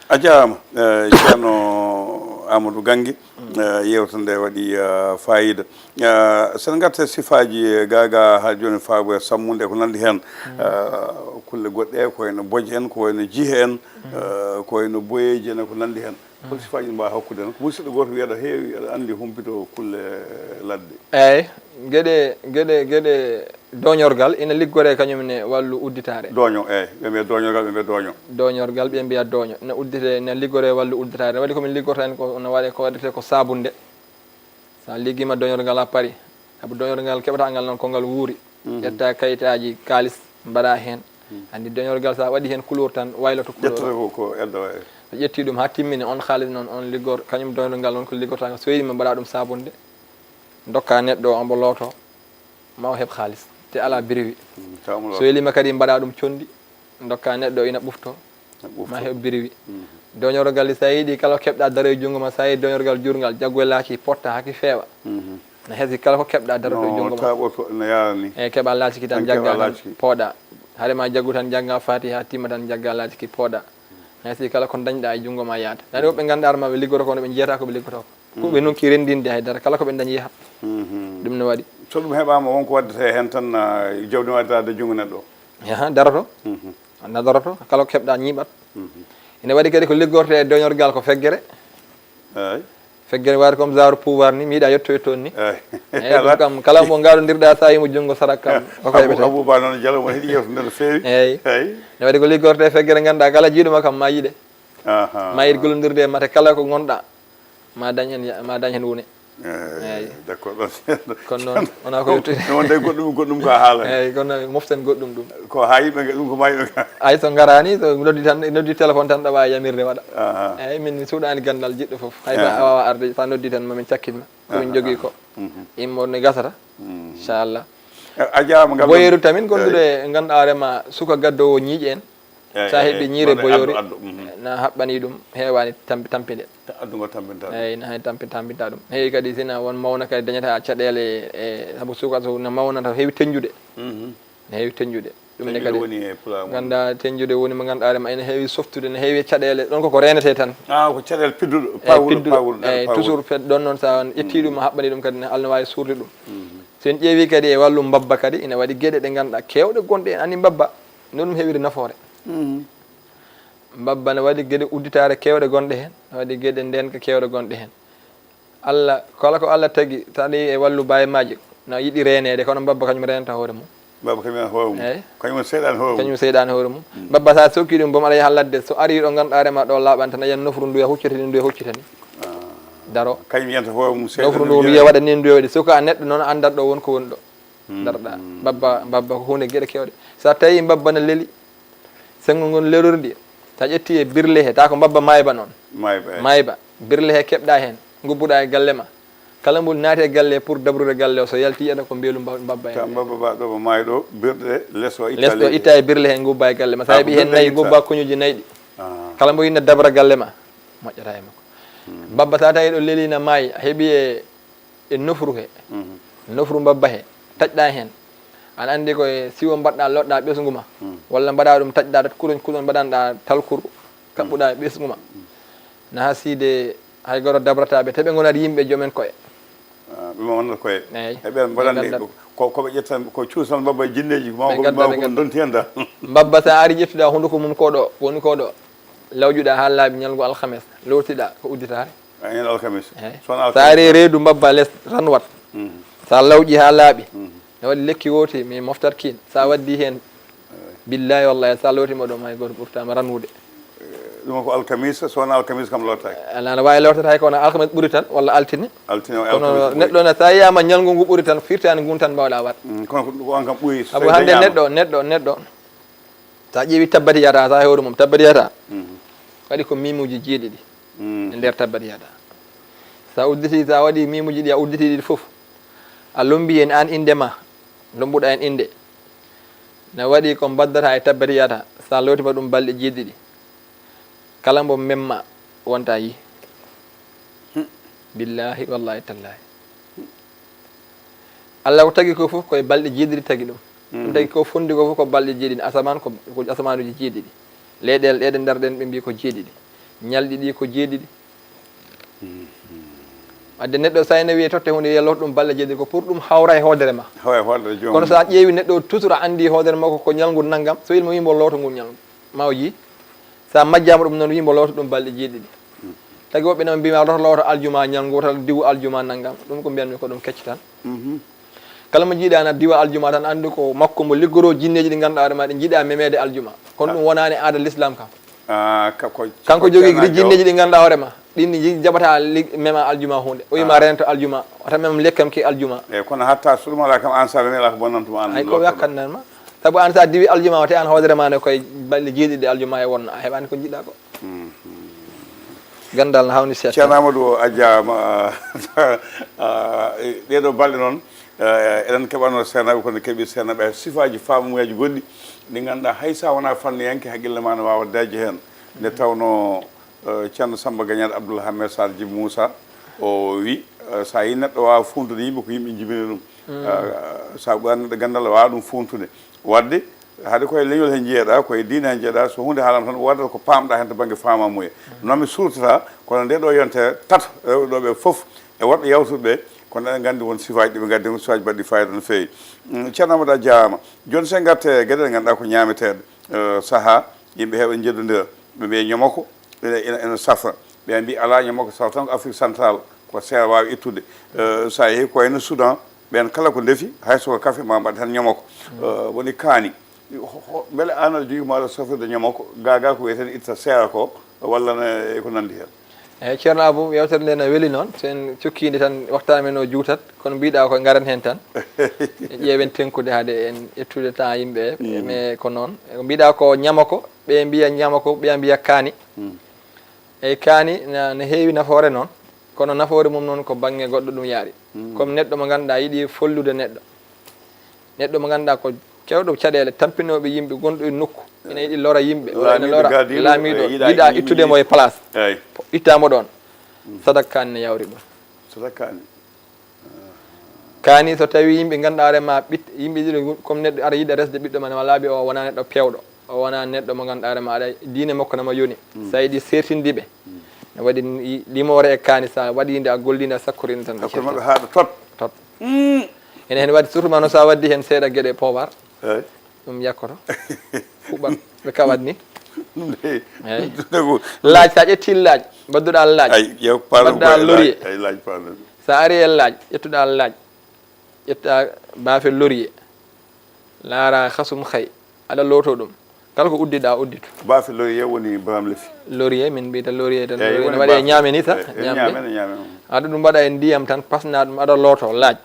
A jaaraama, eh, Ceerno Amadou Gannge. Mhm. Eh, yeewtere nde waɗi, eh, faayiida. Eh, sen ngarta sifaaji, eh, gaaga haa jooni faabu e sammunde e ko nanndi heen. Mhm. Eh, kulle goɗɗe ko wayno boje en, ko wayno jihe en, mhm, eh, ko wayno boyeeji en e ko nanndi heen. Hol sifaaji ɗi mbaawa hokkude en? Ko musidɗo gooto wiyeɗo heewi, aɗa anndi humpito kulle ladde. Eey, geɗe, geɗe, geɗe doñorgal ina liggoree kañum ne wallu udditaare. Dooño, eey. Ɓe mbiya dooñorgal, ɓe mbiya dooño. Dooñorgal, ɓe mbiya dooño. Ina udditee, ina liggoree wallu udditaare. Waɗi ko min liggorta en ko, no waɗee ko waɗetee ko saabunde. So a liggiima dooñorgal a pari. Sabu dooñorgal keɓataa ngal noon ko ngal wuuri. Mhm. Ƴetta kayitaaji kaalis mbaɗa heen. Mhm. Anndi dooñorgal so a waɗi heen couleur tan wayloto couleur. Ƴettata ko, ko edda waye. So ƴetti ɗum haa timmini on kaalis noon, on liggor, kañum dooñorgal noon ko liggorta ngal. So yiɗi ma mbaɗa ɗum saabunde. Ndokka neɗɗo o, omo looto, ma o heɓ kaalis. Te alaa biriwi. Mm, taw omo looto. So yelima kadi mbaɗa ɗum conndi. Ndokka neɗɗo ina ɓufto. Ina ɓufto. Ma heɓ biriwi. Mhm. Dooñorgal so a yiɗi kala ko keɓɗa daro e junngo ma, so a yiɗi dooñorgal juurngal, jaggu e laaci potta haa ki feewa. Mhm. Na hesi kala ko keɓɗa daro to junngo ma. No taɓoto, no yaara ni. Eyi, keɓa laaci ki tan. Tan keɓa jagga tan laaci ki. Pooɗa. Hare ma jaggu tan jagga Fatiha, timma tan jagga laaci ki pooɗa. Na hesi kala ko dañɗa e junngo ma yaata. Nani woɓɓe ngannduɗaa ma ɓe liggoto ko no ɓe njiyata ko ɓe liggoto ko. Ko ɓe nokki renndinde hay dara, kala ko ɓe dañi yaha. Mhm. Ɗum no waɗi. So ɗum heɓaama wonko waddata heen tan, ah, jawdi ma waddata e junngo neɗɗo. Yaha, daroto. Mhm. Na daroto, kala ko keɓɗa ñiiɓat. Mhm. Ina waɗi kadi ko liggortee e dooñorgal ko feggere. Eey. Feggere waɗi comme genre pouvoir ni, mi yiɗa yetto yetto ni. Eey. Eey, ɗum kam, kala mo ngaɗondirɗa so a yimo junngo sarak kam, ko koye Abu, ɓe tan. Abouba noon jalo mo heɗi yewtude no feewi. Eey. Eey. Ina waɗi ko liggortee feggere ngannduɗaa kala jiiɗo ma kam ma yiɗe. Aha. Ma yiɗ gollondirde e mate kala ko ngonɗa. Ma dañ heen ya-, ma dañ heen wune. Eey, eey. D'accord. Kono noon, wonaa ko yettude. No wonde goɗɗum, goɗɗum ko a haala. Eey, kono moften goɗɗum ɗum. Ko haa yimɓe nge-, ɗum ko maa yimɓe nge-. Ay, so ngaraani, so noddi tan, noddi téléphone tan, ɗaɓa yamirde waɗa. Aha. Eey, min suuɗaani ganndal jiɗɗo fof. Hay so a waawaa arde, so a noddi tan, ma min cakkit ma. Ko min njogii ko. Mhm. Immo ne gasata. Mhm. Inchallah. A, a jaaraama ngal. Boyeeru tamin, eey, gonduɗo e ngannduɗaa hoore ma suka gaddoowo ñiiƴe en. Eey, sa heɓi ñiire boyoori, na haɓɓani ɗum, heewani tampi-, tampinde. Addu ngo tampinta ɗum. Eey, na hay tampi-, tampinta ɗum. Heewi kadi sina won mawna kadi dañata caɗeele e, sabu suka so na mawna to heewi tenjude. Mhm. Na heewi tenjude. Ɗum ne kadi woni e pulaar mum. Ganda tenjude woni mo ganduɗa ma ene heewi softude, ne heewi caɗeele. Ɗon koko reenete tan. Ah, ko caɗeele pidduɗo, eey, pawuɗo, pidduɗo, pawuɗo, eey, pawuɗo. Toujours ped-, ɗon noon sa on ƴetti ɗum, a haɓɓani ɗum kadi ne, Allah ne waawi suurde ɗum. Mhm. So en ƴeewi kadi e wallu mbabba kadi, ina waɗi geɗe ɗe ganduɗa kewɗe gonɗe en, anndi mbabba no ɗum heewiri nafoore. Mhm. Mbabba ne waɗi geɗe udditaare kewɗe gonɗe heen, ne waɗi geɗe ndeenka kewɗe gonɗe heen. Allah, kala ko Allah tagi, tawi e wallu baye maaji, na yiɗi reeneede, kono mbabba kañum reenata hoore mum. Mbabba kañum reenata hoore mum. Eey. Kañum seyɗaani hoore mum. Kañum seyɗaani hoore mum. Mm. Mbabba sa sokki ɗum, boom aɗa yaha ladde, so ari ɗo ganduɗa hoore ma ɗo laaɓani tan, a yiyan nofru ndu, a huccitani ndu, a huccitani. Ah. Daro. Kañum yanta hoore mum seeɗa. Nofru ndu wiya waɗa ni ndu waɗi. Suka a neɗɗo noon, anndat ɗo won ko woni ɗo. Darɗa. Mbabba, mbabba ko huunde geɗe keewɗe. So a tawi mbabba na leli, senngo ngon lelordi. So a ƴetti e birle he, ta ko mbabba maayba noon. Maayba, eey. Maayba. Birle he keɓɗa heen. Ngubbuɗa e galle ma. Kala mbo naati e galle pour dabrude galle o, so yalti yiyata ko mbeelu mba- mbabba Ta heen. Mbabba ba ɗo ko maayɗo, birɗe, les o itta Les ɗo leydi. Itta e birle he, ngubba e galle ma. So a Ah, heɓi ko heen birɗe nayi, itta. Ngubba koñuuji nayi ɗi. Ah. Kala mbo yinna dabra galle ma, moƴƴata e makko. Mbabba so a tawi ɗo leli na maayi, a heɓi e, e nofru he. Nofru mbabba he, taƴɗa heen. Aɗa anndi ko e siwo mbaɗɗa, loɗɗa ɓesngu ma. Walla mbaɗa ɗum taƴɗa, dat kuɗoñ, kuɗoñ mbaɗanɗa talkuru, kaɓɓuɗa e ɓesngu ma. Na haside hay goto dabrata ɓe, te ɓe ngonat yimɓe joomen koye. Ah, ɓe wonata koye. Eey. E ɓen Ɓe mbaɗande nganndat. ko, ko, ko ɓe ƴettan, ko cuusan mbabba jinneeji, ma Ɓe ko, nganndat, ma ɓe ko nganndat. Donti hannda. Mbabba so a ari ƴettuɗa hunnduko mum ko ɗo, woni ko ɗo. Lawjuɗa haa laaɓi ñalngu alhames, lowtiɗa ko udditaare. A ñande alhamis. Eey. So wonaa So a ari alhamis. Reedu mbabba les ranwat. Mhm. So a lawƴi haa laaɓi. Ne waɗi lekki wooti, mi moftat kiin. So a waddi heen, billahi wallahi, so a lowtima ɗo, ma hay gooto ɓurtama ranwude. Ɗum ko alkamisa, so wonaa alkamisa kam lottaaki. Alaa, no waawi lowtata hay kono alhames ɓuri tan, walla altine. Altine o Kono alkamisa ɓuri. Neɗɗo ne, so a yiyama ñalngu ngu ɓuri tan, firti ani ngun tan mbawɗa waɗ. Mm, kono ko on kam ɓuri. Sabu hannde neɗɗo, neɗɗo, neɗɗo, so a ƴeewi tabbat yada, so a hewru mum, tabbat yada. Waɗi ko mimuji jeeɗiɗi. E nder tabbat yada. So a udditi, so a waɗi mimuji ɗi, a udditi ɗi fof. A lombi en an innde ma, lombuɗa en innde. Na waɗi ko mbaddata e tabbat yada, so a lowtima ɗum balɗe jeeɗiɗi. Kala mbo memma wonta yi. Billahi, wallahi, tallahi. Allah ko tagi ko fof koye balɗe jeeɗiɗi tagi ɗum. Ɗum tagi ko fondi ko fof ko balɗe jeeɗiɗi. Asamaan ko, ko asamaanuji jeeɗiɗi. Leyɗeele ɗe ɗe ndarɗen ɓe mbi ko jeeɗiɗi. Ñalɗi ɗi ko jeeɗiɗi. Wadde neɗɗo so ene wiye totte hunde, wiye loto ɗum balɗe jeeɗiɗi, ko pour ɗum hawra e hoodere ma. Hawa e hoodere joomum. Kono so a ƴeewi neɗɗo toujours a anndi hoodere makko ko ñalngu nanngam, so wiima wimbo loto ngun ñalngu. Ma o jii. So a majjama ɗum noon, wimbo loto ɗum balɗe jeeɗiɗi. Tagi woɓɓe noon mbima loto, loto aljuma ñalngu, wota diwu aljuma nanngam. Ɗum ko mbiyanmi ko ɗum kecce tan. Kala mo jiiɗa na diwa aljuma tan, anndu ko makko mo liggoro jinneeji ɗi ngannduɗaa hoore ma, ɗi njiɗa memeede aljuma. Kono ɗum wonaani aada l'islam kam. Ah, ka-, ko, Kanko ko jogii ceerno jinneeji ɗi ngannduɗaa hoore ma, ɗin ni ji-, jaɓata li-, mema aljuma huunde. O wima rento aljuma, wata mem lekkam ki aljuma. Eyi, kono hatta so ɗum alaa kam, aan so a memii alaa ko bonnanta ma, aan Ay, ko lottoɗo. Yakkan nan ma. Sabu aan so a diwi aljuma, wata aan hoodere ma ne koye balɗe jeeɗiɗi aljuma e wonno, a heɓaani ko njiɗɗa ko. Ganndal no hawni seeɗa. Ceerno Amadou, a jaama. Ah, e ɗeɗo balɗe noon, eh, eɗen keɓano seernaaɓe, kono keɓi seernaaɓe hay sifaaji faamuyaaji goɗɗi ɗi ngannduɗaa hay so a wonaa fanniyanke, haqqille ma no waawa dañde heen. Nde tawnoo, eh, Ceerno Samba Gagnane Abdoul Hammet Sar Djiby Moussa, o wi, eh, so a yi neɗɗo waawa fuuntude yimɓe, ko yimɓe njibini ɗum. Eh, so a ɓooyaani neɗɗo ganndal, a waawa ɗum fuuntude. Waɗde, haade koye leñol he njeeɗa, koye diine he njeeɗa, so huunde haalama tan, woodata ko paamɗa heen to bannge faamamuya. Noon mi suurtata, kono nde ɗo yontere tato, rewɓe ɗo ɓe fof, e woɗɓe yawtuɓe ɓe, kono eɗen nganndi won sifaaji ɗi ɓe ngaddi, sifaaji baɗɗi fayida no feewi. Mm, Ceerno Amadou, a jaaraama. Jooni, so en ngartii e geɗe ɗe ngannduɗaa ko ñaameteeɗe, eh, sahaa, yimɓe heewɓe njeddondira, ɓe mbiya ñomoko, ene, ene, ene safra. Ɓe mbi alaa, ñomoko safra tan ko Afrique Central, ko seeɗa waawi ittude. Eh, so a yehii ko wayno Soudan, ɓeen kala ko ndefi, hay so ko kafe, ma mbaɗ heen ñomoko. Eh, woni kaani. Ho-, ho-, mbele aan aɗa jogii maaɗa safrirde ñomoko, gaagaa ko wiyeten itta seeɗa ko, walla ne, e ko nanndi heen? Eyi, Ceerno Abou, yewtere nde no weli noon. So en cukkiinde tan, waxtaan men o juutat, kono mbiɗa ko ngaren heen tan. Ƴeewen tenkude hade en ƴettude temps yimɓe ɓe, mais ko noon. Ko mbiɗa ko ñamoko, ɓe mbiya ñamoko, ɓe mbiya kaani. Eyi, kaani na, na heewi nafoore noon, kono nafoore mum noon ko bannge goɗɗo ɗum yaari. Comme neɗɗo mo ngannduɗaa yiɗi follude neɗɗo. Neɗɗo mo ngannduɗaa ko keewɗo caɗeele, tampinooɓe yimɓe, gonɗo e nokku, ina yiɗi lora yimɓe, walla ina lora laamiiɗo, yiɗa ittude mo e place. Eyi. Itta mo ɗoon. Sadak kaani ne yawri ɗum. Sadak kaani. Kaani so tawi yimɓe ngannduɗaa hoore ma, ɓiɗ-, yimɓe ɗiɗo, comme neɗɗo ara yiɗa resde ɓiɗɗo ma, ne ma laabi o wona neɗɗo peewɗo, o wona neɗɗo mo ngannduɗaa hoore ma aɗa diine makko ne ma yoni. So a yiɗi seertinde ɓe, ne waɗi ni, limoore e kaani, so a waɗi nde, a golli nde, a sakkori nde tan, ko hakkunde maɓɓe haa ɗo tot. Tot. Ene heen waɗi surtout ma no so a waddi heen seeɗa geɗe poobar. Eyi. Ɗum yakkoto. Fuɓɓa ɓe kawat ni. Eyi. Laaj, so a ƴetti laaj, mbadduɗa laaj. Ay, yew pardon. Mbadda laurier. Ay, laaj pardon. So a ari e laaj, ƴettuɗa laaj. Ƴetta baafe laurier. Laara hasum hay. Aɗa looto ɗum. Kala ko uddiɗa udditu. Baafe laurier woni baraam lefi. Laurier, min mbiyta laurier tan. Eyi, laurier woni ne waɗe baafe. Ñaame ni sa, eyi, ñaame. Ñaame, ñaame. Aɗa ɗum mbaɗa e ndiyam tan, pasna ɗum, aɗa looto, laaj.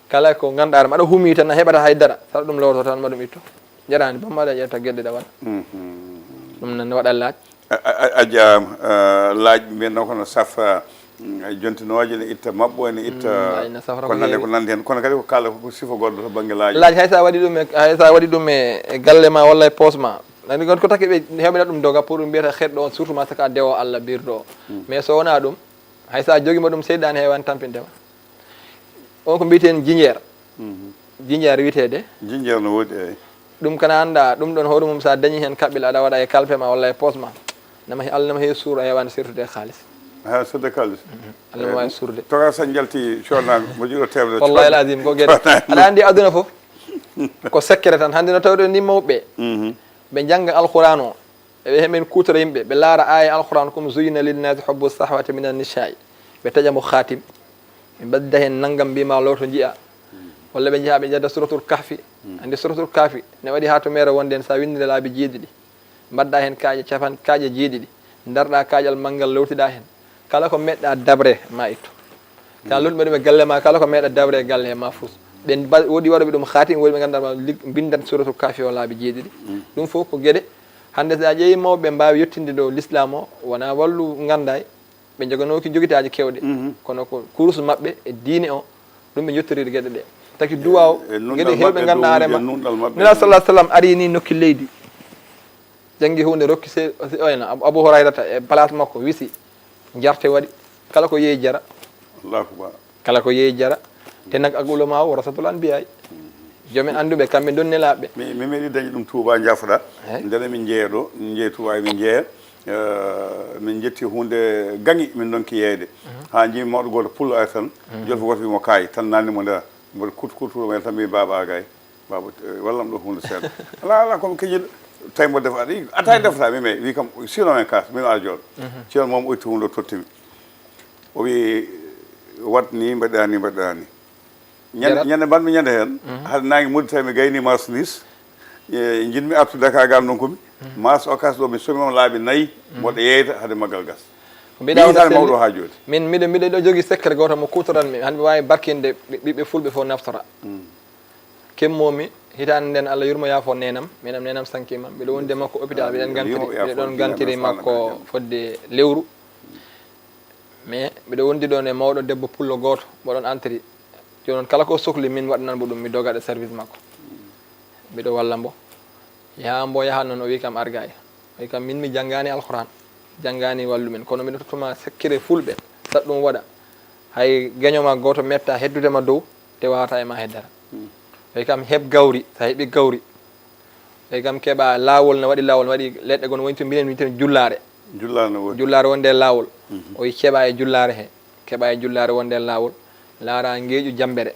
Kala ko ngannduɗaa aɗa huumi tan, a heɓata hay dara. Saɗa ɗum looto tan, ma ɗum itto. Jaraani bamma, aɗa ƴetta gedde ɗa waɗa. Ɗum nan waɗa laaj. A, a, a, a jaaraama. Eh, laaj mbiyen ɗon kono safra, mm, jontinooje ne itta, maɓɓo ene itta, mm, ay, na safra ko ko nande heewi. Ko nande heen. Kono kadi ko kala ko sifa goɗɗo to bannge laaj. Laaj hay so a waɗi ɗum e, hay so a waɗi ɗum e, e galle ma walla e poos ma. Nani ko, ko taki ɓe heɓina ɗum doga pour mbiyata xeɗɗo on, surtout ma saka dewo Allah birdo. Mm. Mais so wonaa ɗum, hay so a jogiima ɗum, seyɗaane heewani tampinde ma. On ko mbiyeteen jinjeer. Mhm. Jinjeer wiyeteede. Jinjeer no woodi, eey. Ɗum kana annda, ɗum ɗon hoore mum, so a dañi heen kaɓɓel, aɗa waɗa e kalpe ma walla e poos ma. Nama he-, Allah nama heewi suur, a heewaani sirtude e kaalis. Ha, sirtude kaalis. Mhm. Allah nama waawi suurde. Toga sa jalti coodnaango, mo jiɗo teemde. Wallahi al azim, ko geɗe. Aɗa anndi aduna fof. Ko sekkere tan. Hannde no tawde ni mawɓe. Mhm. Ɓe njannga Alquraan o. Eɓe heɓen kuutora yimɓe, ɓe laara aaya Alquraan, comme zuyyina linnasi hubbu sahwati min annisaa'i. Ɓe taƴa mo khatim. Ɓe mbadda heen nanngam, mbiya ma looto njiya. Walla ɓe njaha ɓe njadda Suratul Kahfi. Anndi Suratul Kahfi, ne waɗi haa to meere wonde en, so a winndii laabi jeeɗiɗi. Mbadda heen kaaƴe capan, kaaƴe jeeɗiɗi. Ndarɗa kaaƴal manngal, lowtiɗa heen. Kala ko meɗɗa dabre, ma ittu. Kala lutɓe ɗum e galle ma, kala ko meɗɗa dabre e galle ma fus. Ɓe mba-, woodi waɗuɓe ɗum khatim, woodi ɓe ngannduɗaa ma lig-, mbinndat Suratul Kahfi o laabi jeeɗiɗi. Ɗum fof ko geɗe. Hannde so a ƴeewi mawɓe mbaawi yettinde ɗo l'islam o, wona wallu nganndaay, ɓe njoganooki jogitaaji keewɗi. Mhm. Kono ko kurus maɓɓe e diine o, ɗum ɓe njottoriri geɗe ɗe. Taki duwaaw, e, e nunɗal geɗe heewɓe maɓɓe, ngannduɗaa dow hoore maɓɓe. Nunɗal maɓɓe. Nela sallallahu alaihi wasallam ari ni nokki leydi. Janngi huunde, rokki se-, se-, oyna, Abu, Abu Hurayrata e place makko, wisi, jarte waɗi. Kala ko yeeyi jara. Allahu akbar. Kala ko yeeyi jara. Te nag ak ulama warasatul anbiya. Joomen annduɓe, kamɓe ndon nelaaɓe. Mi, mi meeɗi dañde ɗum Touba, jaafoɗaa. Eey. Ndeen min njeeya ɗo, min njeeya Touba, min njeeya. Eh, min njetti huunde gaŋi, min ndonki yeeyde. Haa njiimi mawɗo gooto pullo ari tan, jolfo gooto wi mo kaay, tan naanni mo nder. Mboɗo kurtu kurtu mo tan, mbi baaba agay. Baaba, eh, wallam ɗo huunde seeɗa. Alaa, alaa, ko mi keñiiɗo. Tawi mbo defa, aɗa yiɗi, ataaya defata, mi, mi, wi kam, sino men kaas, min a jooɗo. Ceerno moom o itti huunde o totti mi. O wi, wat ni, mbaɗɗaa ni, mbaɗɗaa ni. Ñande, ñande mbaɗmi ñande heen, hade naange mudde tawi mi gayni marchandise, e, njiɗmi artude Dakar ga ndonku mi. Marché Ocass ɗo mi somi on laabi nayi, mboɗo yeeyta hade maggal gas. Ko mbiɗa mi on hitaani mawɗo haa jooni. Min, miɗo, miɗo ɗo jogii secret gooto mo kuutoranmi, hannde mi waawi barkinde ɓi-, ɓiɓɓe fulɓe fof naftora. Kemmomi, hitaande nden Allah yurmo yaafo nenam, nenam, nenam sankima. Mbiɗo wondi e makko hôpital, mbiɗen gantiri, mbiɗo ɗon gantiri makko fodde lewru. Mais mbiɗo wondi ɗon e mawɗo debbo pullo gooto, mboɗon entri. Jooni noon kala ko sokli min waɗanan mo ɗum, mi doga e service makko. Mbiɗo walla mbo. Yaha mbo yaha noon, o wi kam argay. O wi kam min mi janngaani Alquran, janngaani wallu min, kono mbiɗo tottuma sekkere fulɓe, saɗa ɗum waɗa. Hay geño ma gooto metta heddude ma dow, te wawata e ma heddara. O wi kam heɓ gawri, sa heɓi gawri. O wi kam keɓa laawol, ne waɗi laawol, ne waɗi leɗɗe gon woni to mbiɗen, mbiɗen jullaare. Jullaare ne woodi. Jullaare wonde e laawol. O wi keɓa e jullaare he, keɓa e jullaare wonde e laawol. Laara ngeeƴu jambere.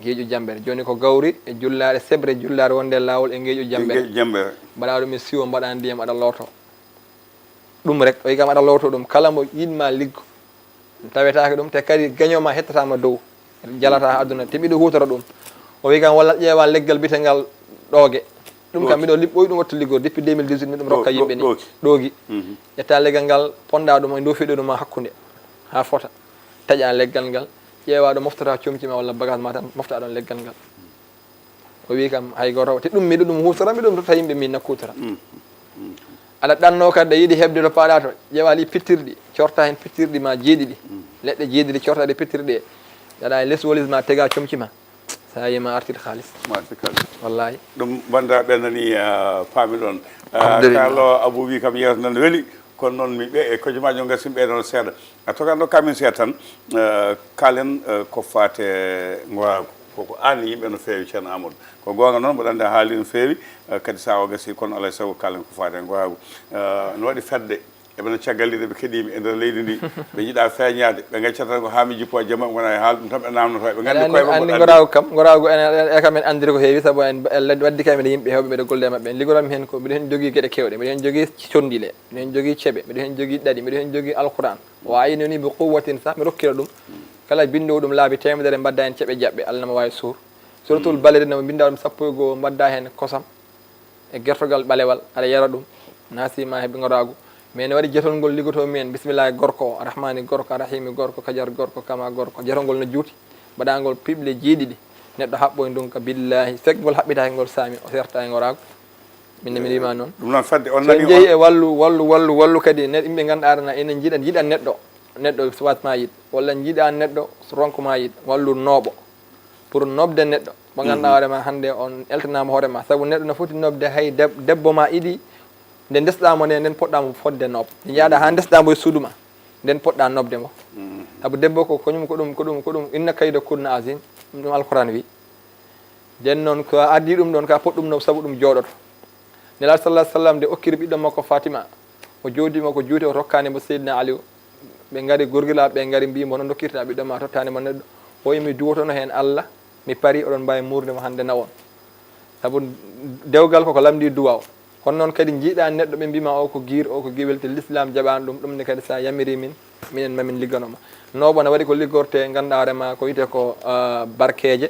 Ngeeƴu jambere. Jooni ko gawri e jullaare seɓre, jullaare wonde e laawol e ngeeƴu jambere. Ngeeƴu jambere. Mbaɗa ɗum e siwo, mbaɗa ndiyam, aɗa looto. Ɗum rek, o wi kam aɗa looto ɗum. Kala mo yiɗma liggo, tawetaake ɗum, te kadi gaño ma hettatama dow. Jalata ha aduna, te mbiɗo hutora ɗum. O wi kam walla ƴeewa leggal biyetengal ɗooge. Ɗum kam mbiɗo lib-, ɓooyi ɗum wattu liggorde depuis deux mille dix-huit, mi ɗum rokka yimɓe ni. Ɗoogi. Ƴetta leggal ngal, ponda ɗum e dow fiɗɗoru ma hakkunde. Ha fota. Taƴa leggal ngal, ƴeewa ɗo moftata comci ma walla bagage ma tan, mofta ɗon leggal ngal. O wi kam hay gooto, te ɗum miɗo ɗum hutora, miɗo ɗum totta yimɓe min na kutora. Aɗa ɗanno kadi, ɗa yiɗi heɓde to paɗa to, ƴeewa li pittirɗi, corta hen pittirɗi ma jeeɗiɗi. Leɗɗe jeeɗiɗi corta ɗe pittirɗi ɗe. Aɗa e les walis ma, tega comci ma. Sa yima artir haalis. Ma artir haalis. Wallahi. Ɗum banndiraaɓe nani, ah, paami ɗon. Ah, alhamdulillah. Kaalo Abou wi kam yeeso nan weli, kono noon mi ɓe-, e kojomaaji o ngasimi ɓeyda noon seeɗa. A toga ɗo kamin seeɗa tan, eh, kaalen, eh, ko faate ngoraagu. Koko aani yimɓe no feewi, Ceerno Amadou. Ko goonga noon, mboɗo anndi a haali no feewi, eh, kadi sahaa o gasi, kono alaa e sago kaalen ko faate ngoraagu. Eh, no waɗi fedde, eɓe no caggal leydi, ɓe keɗiimi e nder leydi ndi. Ɓe njiɗaa feeñaade, ɓe ngaccataa ko haa mi jippo e jamma, ɓe ngona e haal ɗum tan, ɓe naamnoto, ɓe nganndi koye maɓɓe. Anndi ngoraagu kam, ngoraagu en, en, en kam en anndiri ko heewi, sabu en, en waddi kam e yimɓe heewɓe, mbiɗo golle e maɓɓe. En ligoranmi heen ko, mbiɗo heen jogii geɗe keewɗe, mbiɗo heen jogii conndile, mbiɗo heen jogii ceɓe, mbiɗo heen jogii ɗaɗi, mbiɗo heen jogii Alquran. O ayni ni bi quwwatin sah, mi rokkira ɗum. Kala binndoowo ɗum laabi teemedere, mbadda heen ceɓe jaɓɓe, Allah nama waawi suur. Suratul Baladi nama mbinnda ɗum sappo e goo, mbadda heen kosam e gertogal ɓalewal, aɗa yara ɗum, naasima heɓi ngoraagu. Mais ne waɗi jetol ngol liggotoo mum en, bisimillahi gorko, rahmani gorko, rahimi gorko, kajar gorko, kama gorko. Jetol ngol no juuti, mbaɗangol piɓle jeeɗiɗi. Neɗɗo haɓɓoy ndun ka billahi, fek ngol haɓɓitaaki ngol saami, o serta e ngoraako. Min ne mi rima noon. Ɗum noon fadde on So nani en jehi on e wallu, wallu, wallu, wallu kadi, ne, yimɓe ngannduɗaa na ene njiɗa, njiɗa neɗɗo, neɗɗo wasma yiɗ. Walla njiɗa neɗɗo, ronko ma yiɗ, wallu nooɓo. Pour nobde neɗɗo, mo ngannduɗaa hoore ma hannde on eltanaama hoore ma. Sabu neɗɗo no foti nobde hay deb-, debbo ma iɗi, nde ndesɗaa mo nde, nden poɗɗaa mo fodde nooɓ. Nde njaaɗaa haa ndesɗaa mo e suudu ma, nden poɗɗaa nobde mo. Sabu debbo ko, ko ɗum, ko ɗum, ko ɗum, ko ɗum, inna kayda kunna azim, ɗum Alquran wi. Nden noon ko addi ɗum ɗon ka poɗɗum nooɓ sabu ɗum jooɗoto. Nelaaɗo sallallahu alaihi wasallam nde okkiri ɓiɗɗo makko Fatima, o jooɗi mo ko juuti, o tokkani mo Seydina Aliou. Ɓe ngari gorgilaaɓe, ɓe ngari mbi mo, "No dokkirta ɓiɗɗo ma, tottani mo neɗɗo?" O wi, "Mi duwotono heen Allah, mi pari, oɗon mbaawi muurde mo hannde nawon." Sabu dewgal koko lamndi duwaaw. Kono noon kadi njiɗa neɗɗo ɓe mbima o ko giir, o ko giwel te l'islam jaɓani ɗum, ɗum ne kadi sa yamiri min, minen mamin ligganoma. Nooɓo ne waɗi ko liggorte, ngannduɗaa hoore ma ko wiyete ko, ah, barkeeje,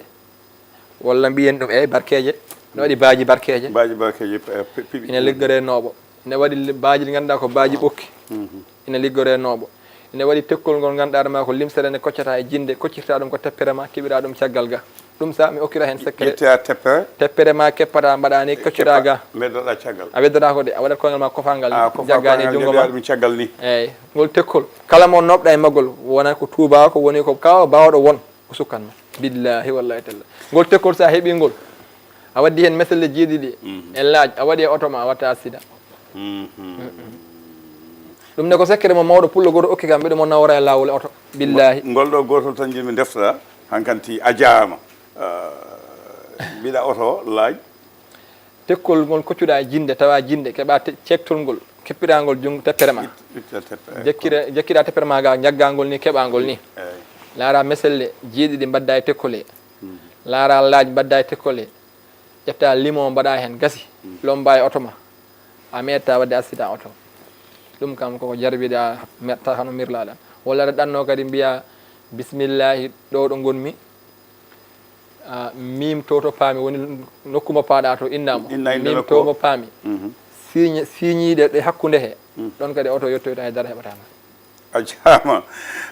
walla mbiyen ɗum, eyi, barkeeje. Ne waɗi baaji barkeeje. Baaji barkeeje, eh, pi-, piɓi. Ina liggoree nooɓo. Ina waɗi li-, baaji ɗi ngannduɗaa ko baaji ɓokki. Mhm. Ina liggoree nooɓo. Ina waɗi tekkol ngol ngannduɗaa hoore ma ko limsere nde koccata e jinde, koccirta ɗum ko teppere ma, keɓira ɗum caggal ga. Ɗum sa mi okkira heen secret. Ƴetta teppere. Teppere ma keppata, mbaɗa ni, koccira ga. Mbeddoɗa caggal. A weddoɗa ko de, a waɗat koyngal ma kofangal ni, Ah, kofa jagga ni koyngal, jungoma. Nde mbiɗa ɗum caggal ni. Eyyi, ngol tekkol. Kala mo nobɗa e maggol, wona ko tuuba ko woni ko kawa bawɗo won. O sukkanma. Billahi wallahi talla. Ngol tekkol sa heɓi ngol, a waddi heen meselle jeeɗiɗi. Mhm. E laaj, a waɗi e oto ma, a watta accident. Mhm. Ɗum ne ko sekkere mo mawɗo pullo goto okki kam, mbiɗo mo nawra e laawol e oto. Billahi. Ngol ɗo gotol tan jimi deftoɗa, hankanti a jaama. Ah, mbiɗa oto laaj. Tekkol ngol koccuɗa e jinde, tawa jinde, keɓa te-, cektol ngol, keppirangol jung teppere ma. It-, itta teppere, Jekkira, jekkira teppere ma ga, jaggangol ni, keɓangol ni. Eyyi. Laara meselle jeeɗiɗi mbadda e tekkol he. Mhm. Laara laaj mbadda e tekkol he. Ƴetta limo mbaɗa heen, gasi. Mhm. Lomba e oto ma. A meetta wadde accident oto. Ɗum kam koko jarbiɗa, meetta hano mirlaɗa. Walla aɗa ɗanno kadi mbiya, "Bismillahi, ɗo ɗo ngonmi." Ah, mim to to paami woni nokku mo paaɗa to inna mo. Inna innde Mim nokku to o. Mo paami. Mhm. Signe, signe ɗe, ɗe hakkunde he. Mhm. Ɗon kadi oto yettoyta hay dara heɓata ma. A jaama.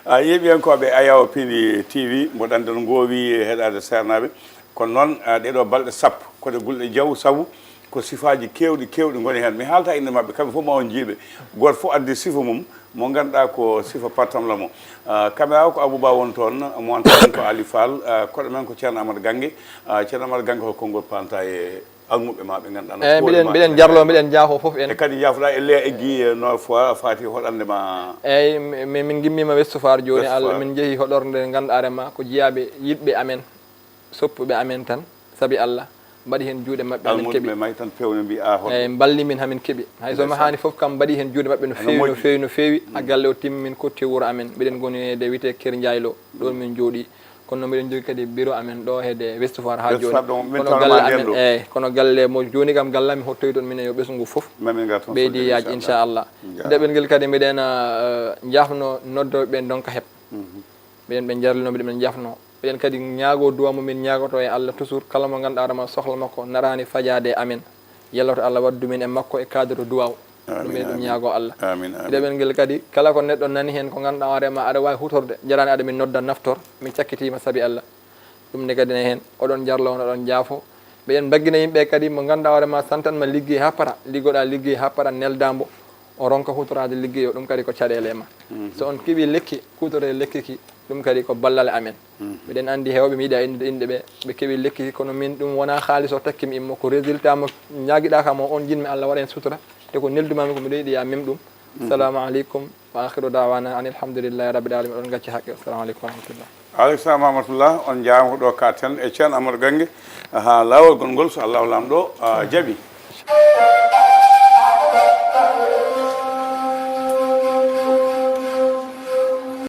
A yeeɓiyankooɓe Ayaw Pindi T V, mboɗo anndi on ngoowi heɗaade seernaaɓe. Kono noon, ah, ɗee ɗoo balɗe sappo, ko ɗe gulɗe jaw, sabu ko sifaaji keewɗi, keewɗi ngoni heen. Mi haalta innde maɓɓe, kamɓe fof ma on njiiɓe. Gooto fof addi sifa mum, mo ngannduɗaa ko sifa pattamla mo. Ah, caméra o ko Abou Ba won toon, mo wanta on ko Ali Fall, ah, koɗo men ko Ceerno Amadou Gannge. Ah, Ceerno Amadou Gannge, hol konngol panta e almuɓɓe ma ɓe ngannduɗaa no Eyyi, pooli mbiɗen, ma mbiɗen ene jarlo, heewi. Mbiɗen jaafo fof en. E kadi jaafoɗa e le-, e gi-, e no fo-, fati hoɗande ma. Eyyi, mi-, mi-, min ngimmima West Foire jooni, West Allah, Foire. Min jeehi hoɗorde ngannduɗaa hoore ma ko jiyaaɓe yiɗɓe amen, soppuɓe amen tan, sabi Allah, mbaɗi heen juuɗe maɓɓe, amin almuɓe keɓi. May tan pewne mbi a hoɗo. Eyyi, mballi min hamin keɓi. Hay so Ndeysaan. Mahani fof kam mbaɗi heen juuɗe maɓɓe no Eno feewi, no moƴƴi. Feewi, no feewi. Mm. Ha galle o timmi min kotti wuro amen. Mbiɗen ngoni e de wiyete Ker Ndiaylo, ɗon min jooɗi. Kono mbiɗen jogii kadi bureau amen ɗo heede West Foire ha West jooni. Foire ɗo, min Kono tawno galle ma amen, nden ɗo. Eyyi, kono galle mo jooni kam galle amin hottoyi toon minen yo ɓesngu fof. Mamin ngar toon ɓeydi fodde, yaaj, inchallah. Inchallah. Nde ɓengel kadi mbiɗen, ah, jaafno noddoɓe ɓe ndonka heɓ. Mhm. Mbiɗen ɓe jarlino, mbiɗen ɓe jaafno. Mbiɗen kadi ñaago duwa mo min ñaagoto e Allah toujours, kala mo ngannduɗaa hoore ma sohla makko naraani fajaade e amen. Yalloto Allah waddu min e makko e cadre duwaaw. Amin, Ɗum min ɗum amin. Ñaago Allah. Amin, amin. Ɗiɗaɓel ngel kadi, kala ko neɗɗo nani heen ko ngannduɗaa hoore ma aɗa waawi hutorde, jarani aɗa min nodda naftor, min cakkitiima sabi Allah. Ɗum ne kadi ne heen, oɗon jarlo on, oɗon jaafo. Mbiɗen mbaggina yimɓe kadi mo ngannduɗaa hoore ma santan ma liggey ha para, liggoɗa liggey ha para, nelda mbo, o ronka hutoraade liggey o, ɗum kadi ko caɗeele e ma. Mhm. So on keɓi lekki, kuutore lekki ki, ɗum kadi ko ballal amen. Mhm. Mbiɗen anndi heewɓe mi yiɗa innde, innde ɓe, ɓe keɓi lekki ki, kono min ɗum wona haalis o takki mi immo, ko résultat mo ñaagiɗa kam o, on jinmi Allah waɗa heen sutura, te ko neldumami ko mbiɗo yiɗi ya mem ɗum. Mhm. Assalamu aleykum. Wa akhiru da'wana anil hamdulillahi rabbil alamin. Oɗon gacci haqqe. Assalamu aleykum wa rahmatullah. Aleykum salam wa rahmatullah. On njaama ko ɗo katen e Ceerno Amadou Gannge. Ha laawol gongol, so Allahu Laamɗo, ah, jaɓi.